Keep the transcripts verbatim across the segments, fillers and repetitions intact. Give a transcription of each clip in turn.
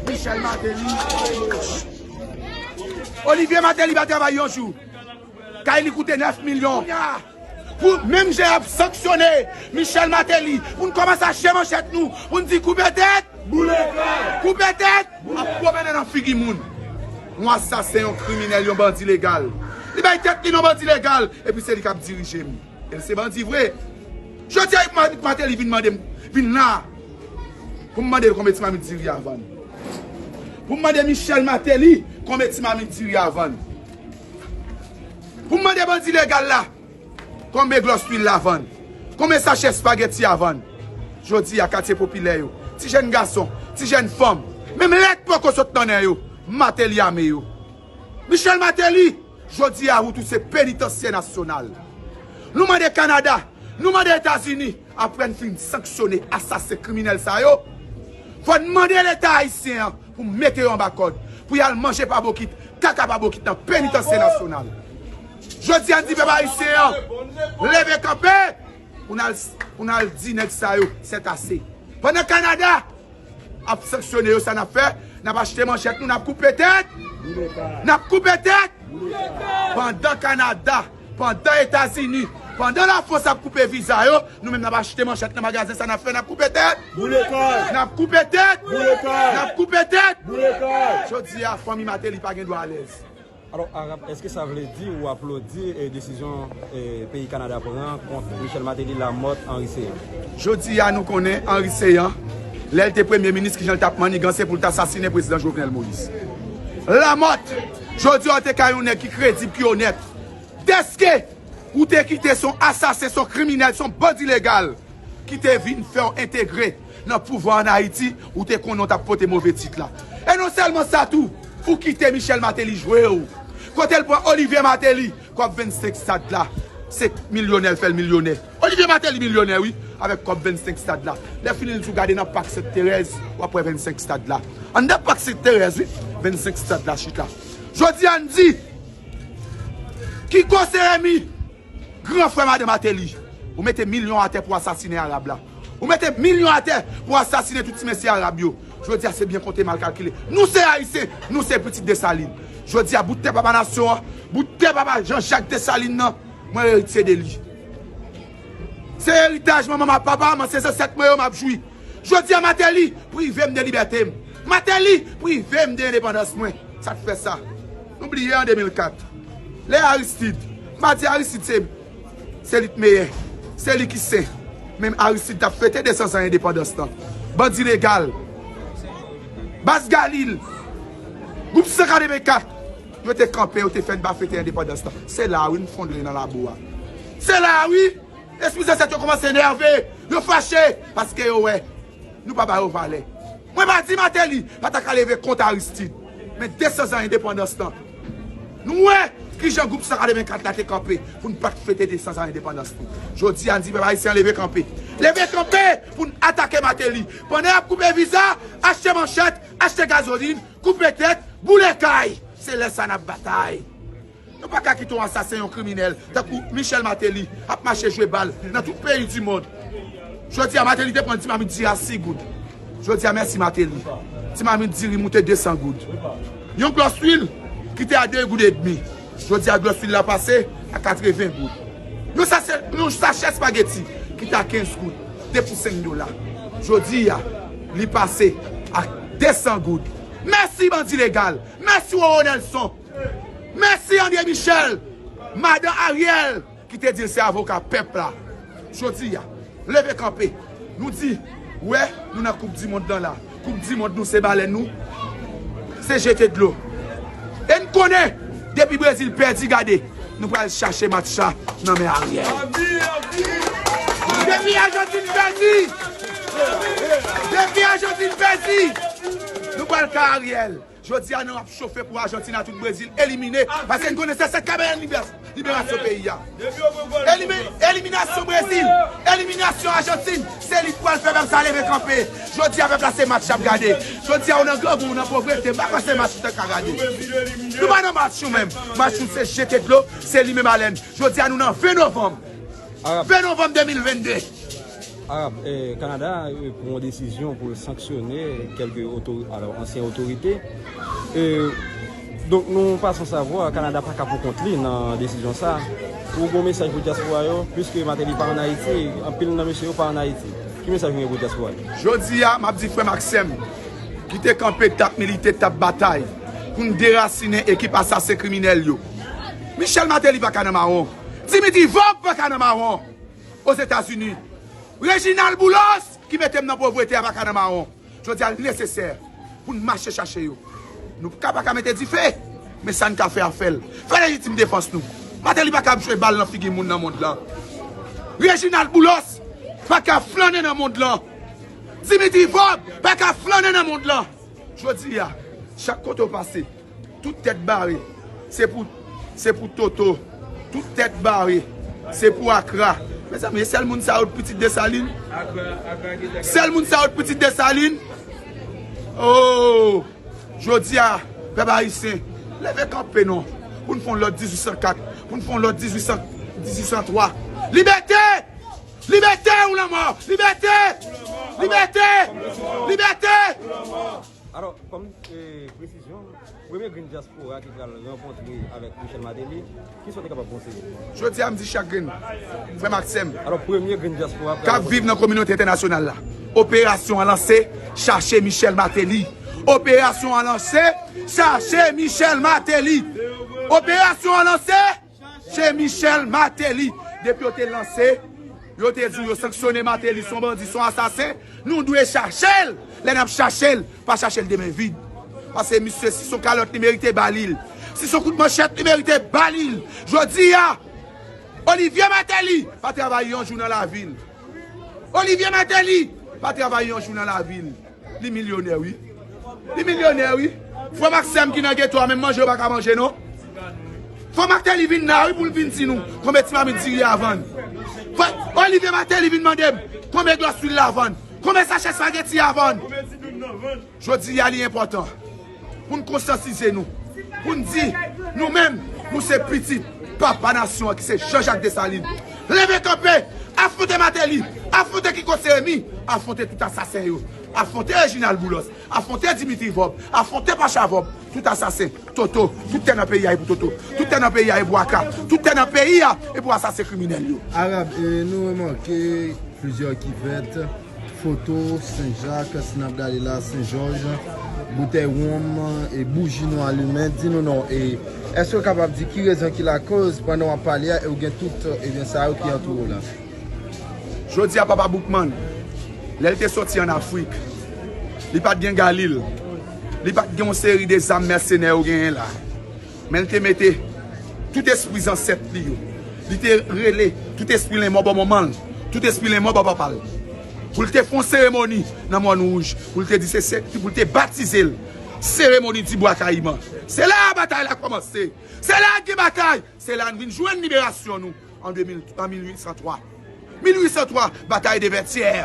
Michel Martelly. Olivier Martelly pa travay yon jou. Kay li koute nèf milyon. Pou menm jan y ap sanksyone Michel Martelly, pou n kòmanse achte manchèt nou, pou n di koupe tèt, boule kay, koupe tèt, ap pwomennen nan figi moun. Yon asasen, yon kriminèl, yon bandi legal. Li bay tèt li nan bandi legal, epi se li k ap dirije m. E l se bandi vre. Jodi a, Martelly vin mande m, vin la, pou m mande l konbyen ti mamit diri a vann. Pou m mande Michel Martelly konbyen ti mamit diri a vann. Pou m mande bandi legal la konbyen glòs lwil la vann. Konbyen sachè espageti a vann. Jodi a, katye popilè yo, ti jèn gason, ti jèn fanm, menm lèt poko sot nan nen yo, Martelly ame yo. Michel Martelly, jodi a, ou tou se penitansye nasyonal. Nou mande Kanada, nou mande Etazini, apre n fin sanksyone asasen kriminèl sa yo, fò n mande Leta ayisyen an pou mete yo anba kòd, pou y al manje pa bokit, kaka pa bokit nan penitansye nasyonal. Jodi a, n di pèp ayisyen an, leve kanpe, pou n al, pou n al di nèg sa yo, c'est assez. Pandan Kanada ap sanksyone yo, sa n ap fè? N ap achte manchèt nou, n ap koupe tèt. N ap koupe tèt. Pandan Kanada, pandan Etazini, pandan Lafrans ap koupe viza yo, nou menm n ap achte manchèt nan magazen, sa n ap fè? N ap koupe tèt. N ap koupe tèt. N ap koupe tèt. Jodi a, fanmi Martelly pa gen dwa alèz. Alò, Arab, èske sa vle di ou aplodi, eh, desizyon, eh, peyi Kanada pran kont Michel Martelly, Lamothe, Henry Céant? Jodi a, nou konnen Henry Céant, lè l te premye minis, kijan l t ap mannigan, se pou l t asasinen prezidan Jovenel Moïse. Lamothe, jodi a, w te ka yon nèg ki kredib, ki onèt. Dèske ou te kite se yon asasen, se yon kriminèl, se yon bandi legal ki te vin fè w entegre nan pouvwa an Ayiti, ou te konnen w t ap pote move tit la. E non sèlman sa tou, ou kite Michel Martelly jwe w. Kote l pran Olivier Martelly, kòb vennsenk stad la, se milyonè l fè l milyonè. Olivier Martelly milyonè, wi, avèk kòb vennsenk stad la. Lè fini, l di w gade nan Pak Sent Terèz, w ap wè vennsenk stad la. Anndan Pak Sent Terèz, wi, vennsenk stad la chita. Jodi a, n di, Kiko Seremi, gran frè madan Martelly, ou mete milyon atè pou asasinen Arab la. Ou mete milyon atè pou asasinen tout ti mesye Arab yo. Jodi a, se byen konte, mal kalkile. Nou se Ayisyen, nou se pitit Desalin. Jodi a, bout tè papa nasyon an, bout tè papa Jean Jacques Dessalines nan, mwen eritye de li. Se eritaj manman m ak papa m, se zansèt mwen yo m ap jwi. Jodi a, Martelly prive m de libète m. Martelly prive m de endepandans mwen. Sa k fè sa? Nou bliye an de mil kat. Lè Aristide, m pa di Aristide se, se li k meyè, se li ki sen. Men Aristide t ap fete de san zan endepandans lan. Bandi legal, Baz Galil, gwoup san katrevenkat, yo te kanpe, yo te fè n pa fete endepandans lan. Se la a, wi, n fondre nan labou a. Se la a, wi, lespri zansèt yo kòmanse enève, yo fache, paske yo wè nou pa ba yo valè. Mwen pa di Martelly pa ta ka leve kont Aristide, men de san zan endepandans lan, nou wè kijan gwoup san katrevenkat la te kanpe pou n pa t fete de san zan endepandans nou. Jodi a, n di pèp ayisyen an leve kanpe. Leve kanpe pou n atake Martelly. Pandan y ap koupe viza, achte manchèt, achte gazolin, koupe tèt, boule kay. Se lè sa n ap batay. Nou pa ka kite yon asasen, yon kriminèl, tankou Michel Martelly, ap mache jwe bal nan tout peyi di mond. Jodi a, Martelly te pran ti mamit diri a sis goud. Jodi a, mèsi Martelly, ti mamit diri moute de san goud. Yon glòs lwil ki te a de goud edmi, jodi a, glòs lwil la pase a katreven goud. Yon sachè, yon sachè espageti ki te a kenz goud, de pou senk dola, jodi a, li pase a de san goud. Mèsi bandi legal, mèsi Roro Nelson, mèsi André Michel, madan Ariel ki te di l se avoka pèp la. Jodi a, leve kanpe. Nou di, wè, nou nan koup di mond lan la. Koup di mond nou se balèn nou, se jete dlo. E n konnen, depi Brezil pèdi, gade, nou pral chache match la nan men Ariel. Depi Ajantin pèdi, depi Ajantin pèdi, nou pral ka Ariel. Jodi a, nou ap chofe pou Ajantin ak tout Brezil elimine. Paske n konnen se sa k ka bay libè-, liberasyon peyi a. Elimi-, eliminasyon Brezil, eliminasyon Ajantin, se li k pral fè pèp sa leve kanpe. Jodi a, pèp la, se match y ap gade. Jodi a, ou nan grangou, ou nan povrete, m pa kwè se match ou ta ka gade. Nou pa nan match nou menm. Match nou se jete dlo, se limen balèn. Jodi a, nou nan ven novanm. Ven novanm de mil vennde. Arab, eh, Kanada eh, pran yon desizyon pou l sanksyone kèlke otori, alò, ansyen otorite. Eh, donk, nou pa san savwa, Kanada pa ka pou kont li nan desizyon sa. Ou gon mesaj pou dyaspora yo, piske Martelly pa ann Ayiti, anpil nan mesye yo pa ann Ayiti. Ki mesaj ou gen pou dyaspora yo? Jodi a, m ap di frè m ak sè m ki te kanpe, t ap milite, t ap batay pou n derasinen ekip asasen kriminèl yo. Michel Martelly pa ka nan mawon. Dimitri Vorbe pa ka nan mawon. Ozetazini. Reginald Boulos, ki mete m nan povrete a, pa ka nan mawon. Jodi a, li nesesè pou n mache chache yo. Nou ka pa ka mete dife, men sa n ka fè a fè l. Fè lejitim defans nou. Martelly pa ka ap jwe bal nan figi moun nan mond lan. Reginald Boulos pa ka flannen nan mond lan. Dimitri Vorbe pa ka flannen nan mond lan. Jodi a, chak kote w pase, tout tèt bare, se pou, se pou Toto. Tout tèt bare, se pou Akra. Mezanmi, e sèl moun sa yo k pitit Desalin? Sèl moun sa yo k pitit Desalin? Oh! Jodi a, pèp ayisyen, leve kanpe non, pou n fè yon lòt dizuit san kat, pou n fè yon lòt dizuit san, dizuit san twa. Libète! Libète ou lanmò! Libète! Libète! Libète! Alò, kòm eh, presizyon, premye grenn dyaspora ki pral rankontre avèk Michel Martelly, kisa w te kapab konseye? Jodi a, m di chak grenn, frè m ak sè m, alò, premye grenn dyaspora k ap viv nan kominote entènasyonal la, operasyon an lanse, chache Michel Martelly. Operasyon an lanse, chache Michel Martelly. Operasyon an lanse, se Michel Martelly. Depi yo te lanse, yo te di w yo sanksyone Martelly, se yon bandi, se yon asasen. Nou dwe chache l. Lè n ap chache l, pa chache l de men vid. Paske misye, si se yon kalòt li merite, ba li l. Si se yon kout manchèt li merite, ba li l. Jodi a, Olivier Martelly pa travay yon jou nan lavi l. Olivier Martelly pa travay yon jou nan lavi l. Li milyonè, wi. Li milyonè, wi. Frè m ak sè m ki nan geto a, menm manje yo pa ka manje, non. Frè Martelly vin la, wi, pou l vin di nou konbyen ti mamit diri a vann. Frè Olivier Martelly vin mande m konbyen glòs lwil la vann. Konbyen sachè espageti a vann. Jodi a, li enpòtan pou n konsyantize nou, pou n di, nou menm, nou se pitit papa nasyon an ki se Jean Jacques Dessalines. Leve kanpe, afwonte Martelly, afwonte Kiko Seremi, afwonte tout asasen yo, afwonte Reginald Boulos, afwonte Dimitri Vorbe, afwonte Pacha Vorbe, tout asasen, Toto, tout tè nan peyi a e pou Toto, tout tè nan peyi a e pou Aka, tout tè nan peyi a e pou asasen kriminèl yo. Arab, e nou remake plizyè kivèt, foto, Sen Jak, si n ap gade la, Sen Jòj, boutèy wonm, e bouji nou alimen, di nou non, e èske w kapab di ki rezon ki lakoz pandan w ap pale a, e w gen tout, ebyen, sa yo ki antoure w la? Jodi a, Papa Boukman, lè l te soti ann Afrik, li pa t gen Galil, li pa t gen yon seri de zam mèsenè yo genyen la. Men l te mete tout espri zansèt li yo. Li te rele tout espri lenmò bò manman l, tout espri lenmò bò papa l. Pou l te fè yon seremoni nan Mòn Wouj, pou l te di se, se, pou l te batize l. Seremoni di Bwa Kayiman. Se la a batay la kòmanse. Se la a gen batay. Se la a n vin jwenn liberasyon nou an de mil, an mil uit san twa. Mil uit san twa, batay de Vètyè.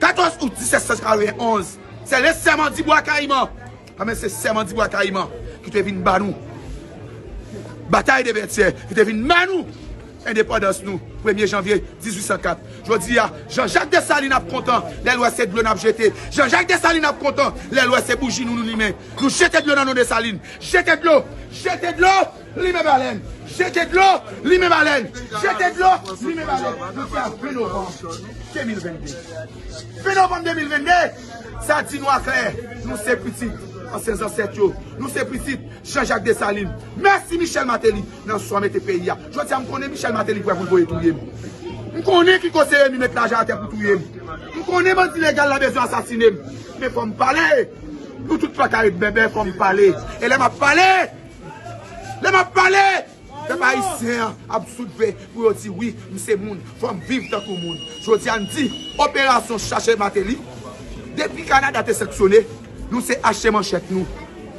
Katòz out disèt san katrevenonz, se le sèman di Bwa Kayiman. Anben, se sèman di Bwa Kayiman ki te vin ban nou batay de Vètyè, ki te vin ban nou endepandans nou, premye janvye dizuit san kat. Jodi a, Jean Jacques Dessalines ap kontan lè l wè se dlo n ap jete. Jean Jacques Dessalines ap kontan lè l wè se bouji nou nou limen. Nou jete dlo nan non Dessalines. Jete dlo! Jete dlo! Limen balèn! Jete dlo! Limen balèn! Jete dlo! Limen balèn! Jodi a, ven novanm de mil vennde. Ven novanm de mil vennde, sa di nou aklè, nou se pitit ansyen zansèt yo. Nou se pitit Jean Jacques Dessalines. Mèsi Michel Martelly nan swa mete peyi a. Jodi a, m konnen Michel Martelly prè pou l voye touye m. M konnen Kiko Seremi met lajan atè pou touye m. M konnen bandi legal la bezwen asasinen m. Men fò m pale. Nou tout pa ka ret bèbè, fò m pale. E lè m ap pale, lè m ap pale, pèp ayisyen an ap soulve pou yo di wi, m se moun, fò m viv tankou moun. Jodi a n di, operasyon chache Martelly, depi Kanada te sanksyone, nou se achte manchèt nou.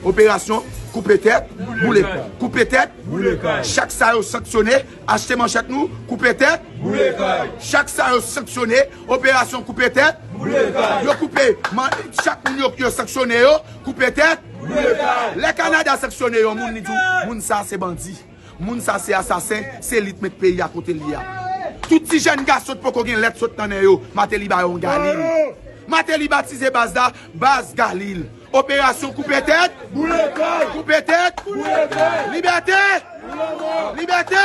Operasyon koupe tèt, boule kay. Koupe tèt, boule kay. Chak sa yo sanksyone, achte manchèt nou, koupe tèt, boule kay. Chak sa yo sanksyone, operasyon koupe tèt, boule kay. Yo koupe, man, chak moun yo, yo sanksyone yo, koupe tèt, boule kay. Lè Kanada sanksyone yon moun, li di w, moun sa se bandi. Moun sa se asasen, se li k met peyi a kote l ye a. Tout ti jèn gason t poko gen lèt sot nan nen yo. Mateli ba yo yon Galil. Mateli batize baz la, baz Galil. Operasyon koupe tèt. Boule kay. Koupe tèt. Boule kay. Libète. Libète.